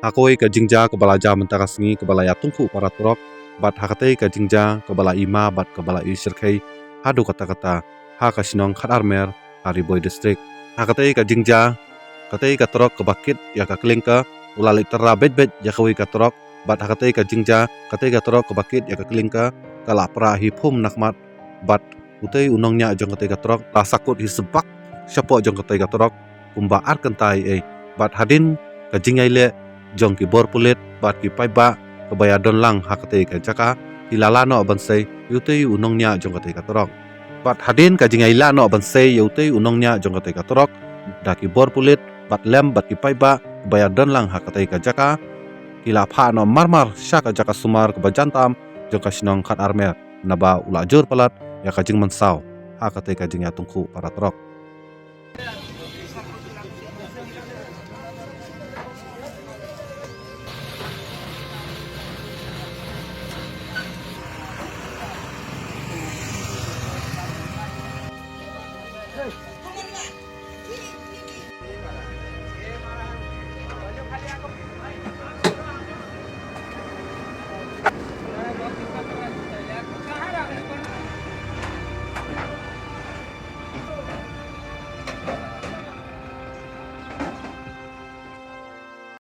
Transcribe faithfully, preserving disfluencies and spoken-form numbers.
Ha kawei ka jingjia kaba la jia mynta ka sngi kaba la ïatungkhuh para trok bad ha katei ka jingjia kaba la i ma bad kaba la i shyrkhei haduh katta katta ha ka shnong Khatar Mer ha Ri Bhoi District. Ha katei ka jingjia katei ka trok kaba kit ïa ka klinker u la leit tyrra beit beit ïa kawei ka trok bad ha katei ka jingjia katei ka trok kaba kit ïa ka klinker ka la pra hi phum na khmat bad utei u nongñiah jong katei ka trok la sakut hi sbak shapoh jong katei ka trok kumba ar kynta ei ei bad hadien ka jingïaileh jong ki bor pulit bad ki paidbah kaba ïadon lang ha katei ka jaka ki la lah noh ban sei ïa utei u nongñiah jong katei ka trok. Bad hadien ka jingïaileh noh ban sei ïa utei u nongñiah jong katei ka trok da ki bor pulit bad lem bad ki paidbah kaba ïadon lang ha katei ka jaka ki la phah noh marmar sha ka jaka sumar kaba jan tam jong ka shnong Khatar Mer naba u la jur palat ïa ka jingmynsaw ha katei ka jingïatungkhuh para trok.